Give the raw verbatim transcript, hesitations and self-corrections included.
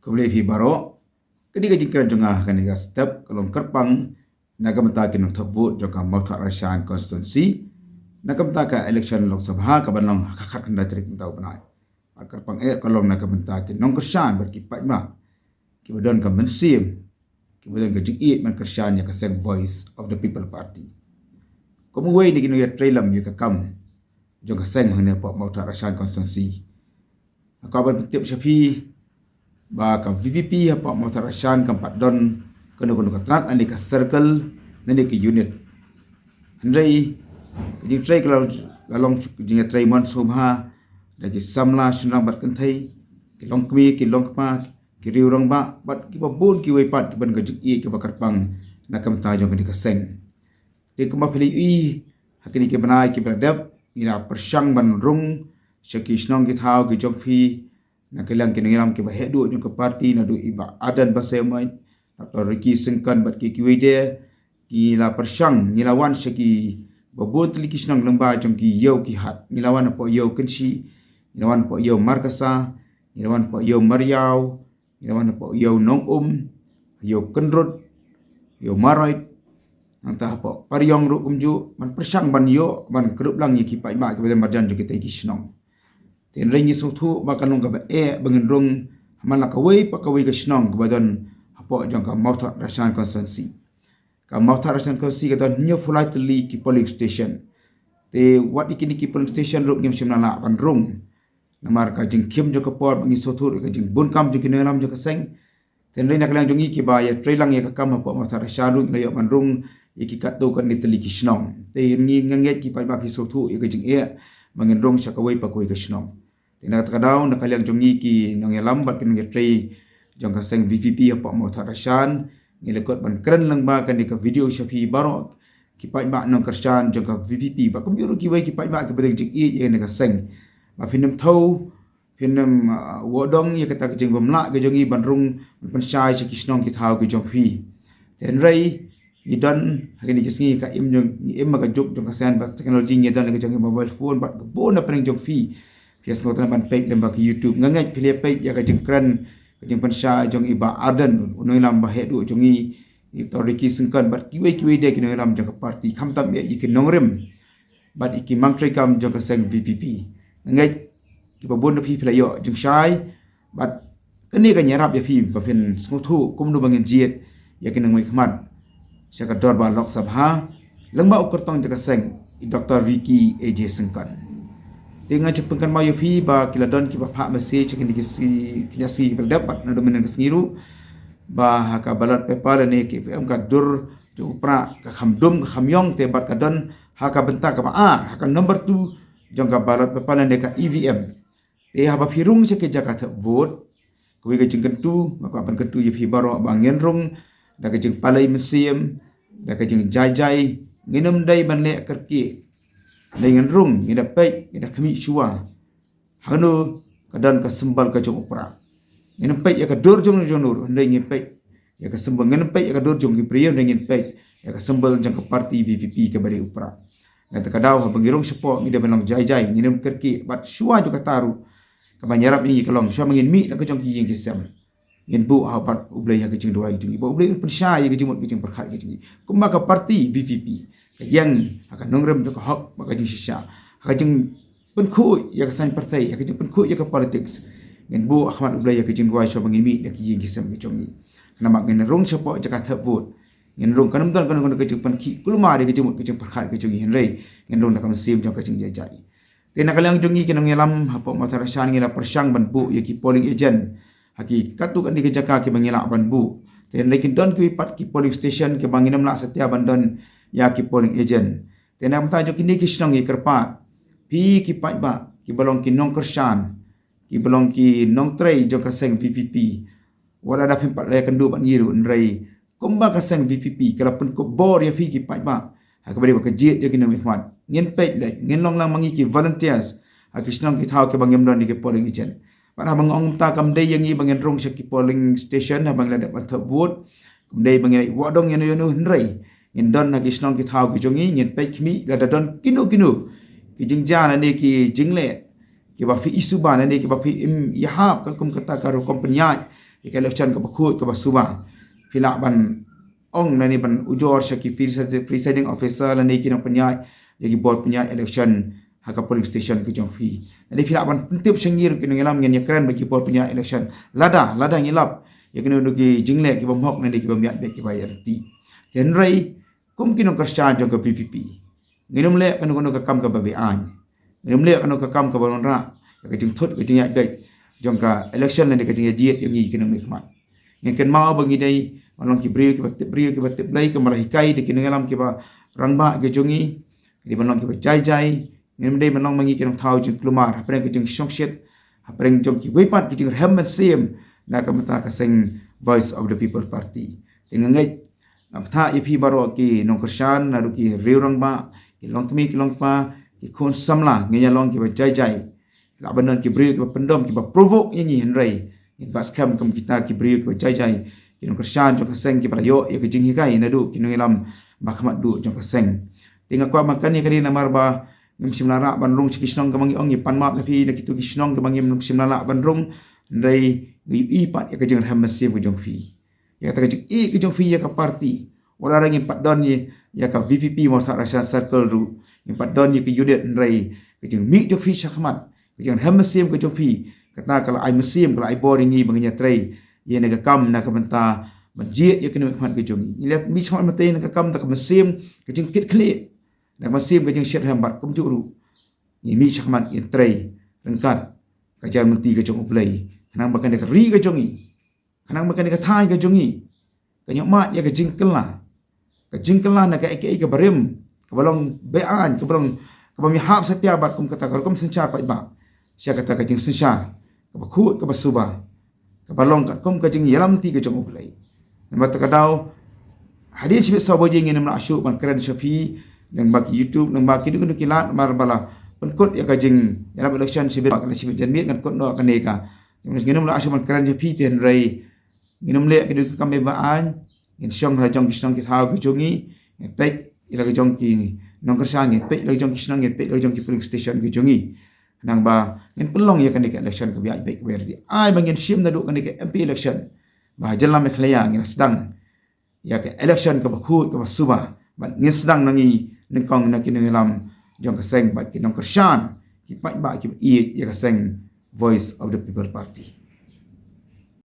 Khublei phi baroh. Kane ka jingkren jong nga ha kane ka step ka long kyrpang na ka bynta ki nongthep vote jong ka Mawthadraishan constituency na ka bynta ka election Lok Sabha ka ban long ha ka khatkhyndai tarik mynta u bnai. Bad kyrpang eh ka long na ka bynta ki nongkyrshan bad ki paidbah kiba don ka mynsiem, kiba don ka jingïeit ban kyrshan ïa ka seng Voice of the People Party. Kum uwei na ki nongïatreilang ïa ka kam jong ka seng hangne hapoh Mawthadraishan constituency, nga kwah ban pyntip sha phi ba ka V P P hapoh Mawthadraishan kam pat don kano kano ka tnat, ne ka circle, ne ka unit. Hynrei ka jingtrei ka long, ka long jingïatrei mon sngewbha da ki samla shynrang bad kynthei, ki longkmie ki longkpa, ki riew rangbah bad kiba bun kiwei pat kiba don ka jingïeit kaba kyrpang na ka bynta jong kane ka seng. Te kumba phi la ïohi ha kine ki bnai kiba la dep, ngi la pyrshang ban rung sha ki shnong ki thaw ki jong phi na ka liang ki nongïalam kiba heh duh jong ka party, naduh i Bah Ardent Basaiawmoit, Doctor Ricky Syngkon bad ki kiwei de. Ngi la pyrshang, ngi la wan sha kiba bun tylli ki shnong lyngba jong ki ïew ki hat. Ngi la wan hapoh ïew Kynshi, ngi la wan hapoh ïew Markasa, ngi la wan hapoh ïew Mariaw, ngi la wan hapoh ïew Nongum, ïew Kyndrut, ïew Maroit, nangta hapoh Pariong ruh kumjuh, ban pyrshang ban ïoh ban kdup lang ïa ki paidbah kiba don marjan jong kitei ki shnong. Te hynrei ngi sngewthuh ba ka long kaba eh ba ngin rung ha man la kawei pa kawei ka shnong kaba don hapoh jong ka Mawthadraishan constituency. Ka Mawthadraishan constituency ka don hynñiewphew lai tylli ki polling station. Te wat ïa kine ki polling station ruh ngim shym la lah ban rung namar ka jingkhim jong ka por ba ngi sngewthuh ïa ka jingbun kam jong ki nongïalam jong ka seng. Te hynrei na ka liang jong ngi kiba ïatreilang ïa ka kam hapoh Mawthadraishan ruh ngi la ïoh ban rung ïa ki katto katne tylli ki shnong. Te ngi, nga ngeit ki paidbah phi sngewthuh ïa ka jingeh ba ngin rung sha kawei pa kawei ka shnong. Te na kata ka daw na ka liang jong ngi ki nongïalam bad ki nongïatrei jong ka seng V P P hapoh Mawthadraishan, ngi la kut ban kren lyngba kane ka video sha phi baroh ki paidbah nongkyrshan jong ka V P P bad kumjuh ruh kiwei ki paidbah kiba don jingïeit ïa kane ka seng. Ba phin ym thew, phin ym, ah, wad dong ïa kata ka jingbymlah ka jong ngi ban rung ban pynshai sha ki shnong ki thaw ki jong phi. Te hynrei ngi don ha kine ki sngi ka im jong, ngi im ha ka juk jong ka science bad technology, ngi don ha ka jong ka mobile phone bad ka bun na pdeng jong phi. Phi ïa sngewtynnat ban peit lyngba ka YouTube. Nga ngeit phi la peit ïa ka jingkren, ka jingpynshai jong i Bah Ardent, u nongïalam ba heh duh jong ngi, i Doctor Ricky Syngkon bad kiwei kiwei de ki nongïalam jong ka party, khamtam ïa ki nongrim bad ïa ki mangtreikam jong ka seng V P P. Nga ngeit kiba bun na phi phi la ïoh jingshai bad kane kan ïarap ïa phi ba phin sngewthuh kumno ba ngin jied ïa ki nongmihkhmat sha ka dorbar Lok Sabha lyngba u kyrtong jong ka seng, i Doctor Ricky A J Syngkon. Te nga ju pynkynmaw ïa phi ba ki la don kiba phah message ha kine ki sngi, kine ki sngi kiba la dep bad naduh mynnin ka sngi ruh ba ha ka ballot paper lane ki E V M ka dur jong u Prah ka kham dum ka kham ïong, te bad ka don ha ka bynta kaba ar, ha ka number two jong ka ballot paper lane ka E V M. Te haba phi rung sha ki jaka thep vote, kawei ka jingkyntu nga kwah ban kyntu ïa phi baroh ba ngin rung da ka jingpalei mynsiem, da ka jingjaijai, ngin ym dei ban leh kyrkieh. Hynrei ngin rung, ngin da peit, ngin da khmih shuwa hangno ka don ka symbol ka jong u Prah. Ngin ym peit ïa ka dur jong, jong no, hynrei ngin peit ïa ka symbol. Ngin ym peit ïa ka dur jong ki briew, hynrei ngin peit ïa ka symbol jong ka party V P P kaba dei u Prah. Nangta ka daw haba ngi rung shapoh ngi dei ban long jaijai, ngin ym kyrkieh bad shuwa jong kata ruh kaba ngi ïarap ïa ngi ka long shuwa ba ngin mih na ka jong ki ïing ki sem, ngin buh ha khmat U Blei ha ka jingduwai ka jong ngi ba U Blei un pynshai ïa ka jingmut ka jingpyrkhat ka jong ngi. Kumba ka party V P P ka ïeng ha ka nongrim jong ka hok bad ka jingshisha, ha ka jingpynkhuid ïa ka saiñ pyrthei, ha ka jingpynkhuid ïa ka politics, ngin buh ha khmat U Blei ïa ka jingduwai shuwa ba ngin mih na ki ïing ki sem ki jong ngi. Namar ngin rung shapoh jaka thep vote, ngin rung, kan ym don kano kano ka jingpynkhih kulmar ïa ka jingmut ka jingpyrkhat ka jong ngi, hynrei ngin rung na ka mynsiem jong ka jingjaijai. Te na ka liang jong ngi ki nongïalam hapoh Mawthadraishan ngi la pyrshang ban buh ïa ki polling agent ha ki katto katne ki jaka kiba ngi lah ban buh. Te hynrei kin don kiwei pat ki polling station kiba ngin ym lah satia ban don ïa ki polling agent. Te na ka bynta jong kine ki shnong ngi kyrpad, phi ki paidbah kiba long ki nongkyrshan, kiba long ki nongtrei jong ka seng V P P, wat la da phim pat la ïakynduh bad ngi ruh, hynrei kumba ka seng V P P ka la pynkup bor ïa phi ki paidbah ha kaba ïadei bad ka jied jong ki nongmihkhmat, ngin peit leit, ngin long lang ma ngi ki volunteers ha ki shnong ki thaw kiba ngim don ïa ki polling agent. Bad haba nga ong kumta kam dei ïa ngi ba ngin rung sha ki polling station haba ngi la dep ban thep vote, kam dei ba ngin leit wad dong ïano ïano, hynrei ngin don ha ki shnong ki thaw ki jong ngi, ngin peit khmih lada don kino kino ki jingjia lane ki jingleh kiba phi i suba lane kiba phi im ïahap, katkum kata ka rukom pynïaid ïa ka election kaba khuid kaba suba. Phi lah ban ong lane ban ujor sha ki presid-, presiding officer lane ki nongpynïaid ïa ki bor pynïaid election ha ka polling station ka jong phi. Lane phi lah ban pyntip sha ngi ruh ki nongïalam, ngin ïakren bad ki bor pynïaid election lada, lada ngi lap ïa kino kino ki jingleh kiba mhok lane kiba ïaid beit kiba ïaid ryntih. Te hynrei kum ki nongkyrshan jong ka VPP, ngin ym leh kano kano ka kam kaba beaiñ. Ngin ym leh kano ka kam kaba wanrah ïa ka jingthut ka jingïaid beit jong ka election lane ka jingïaid jied jong ngi ki nongmihkhmat. Ngin kynmaw ba ngi dei ban long ki briew kiba tip briew kiba tip Blei, kumba la hikai da ki nongïalam kiba rangbah ki jong ngi. Ngi dei ban long kiba jai jai. Ngin ym dei ban long ma ngi ki nongthaw jingkulmar hapdeng ka jingshongshit, hapdeng jong kiwei pat ki jingrhem mynsiem na ka bynta ka seng Voice of the People Party. Te nga ngeit, nga bthah ïa phi baroh ki nongkyrshan, naduh ki riew rangbah, ki longkmie ki longkpa, ki khun samla, ngin ïa long kiba jai jai. Lah ban don ki briew kiba pyndom, kiba provoke ïa ngi, hynrei ngin bat skhem kum kita ki briew kiba jai jai, ki nongkyrshan jong ka seng kiba la ïoh ïa ka jinghikai naduh ki nongïalam ba khmat duh jong ka seng. Te nga kwah ban kren ïa kane namar ba ngim shym la lah ban rung sha ki shnong kaba ngi ong, ngi pan map na phi na kito ki shnong kaba ngim shym la lah ban rung, hynrei ngi ïohi pat ïa ka jingrhem mynsiem ka jong phi. Ïa kata ka jingïeit ka jong phi ïa ka party. Wat la ngim pat don ïa, ïa ka VPP Mawthadraishan Circle ruh, ngim pat don ïa ka unit, hynrei ka jingmih jong phi shakhmat, ka jingrhem mynsiem ka jong phi, kata ka la ai mynsiem, ka la ai bor ïa ngi ba ngin ïatrei ïa kane ka kam na ka bynta ban jied ïa kane ka khmat ka jong ngi. Ngi la mih shakhmat mynta na ka kam da ka mynsiem ka jingkitkhlieh, na ka mynsiem ka jingshitrhem bad kumjuh ruh ngi mih shakhmat ïatrei ryngkat ka jingmyntoi ka jong U Blei, khnang ba kane ka ri ka jong ngi, khnang ba kane ka thaiñ ka jong ngi kan ïohmad ïa ka jingkylla, ka jingkylla na kaei kaei kaba rim, kaba long beaiñ, kaba long, kaba ym ïahap satia bad kum kata ka rukom synshar paidbah sha kata ka jingsynshar kaba khuid kaba suba, kaba long katkum ka jingïalam lynti ka jong U Blei. Namar kata ka daw, hadien shibit saw baje ngin ym lah shuh ban kren sha phi lyngba ki YouTube, lyngba kino kino ki lad, namar ba la pynkut ïa ka jingïalam election shibit, ba ka la shibit janmiet ngan kut noh kane ka. Ngin ym lah shuh ban kren sha phi, te hynrei ngin ym leh kino ki kam beaiñ. Ngin shong ha la jong ki shnong ki thaw ki jong ngi, ngin peit ïa la ka jong ki nongkyrshan, ngin peit ïa la ka jong ki shnong, ngin peit ïa la ka jong ki polling station ki jong ngi. Khnang ba ngin pynlong ïa kane ka election kaba ïaid beit kaba ïaid ryntih. Ai ba ngin shim naduh kane ka MP election ba ha jylla Meghalaya ngin sdang ïa ka election kaba khuid kaba suba, bad ngin sdang na ngi nyngkong na ki nongïalam jong ka seng bad ki nongkyrshan, ki paidbah kiba ïeit ïa ka seng Voice of the People Party.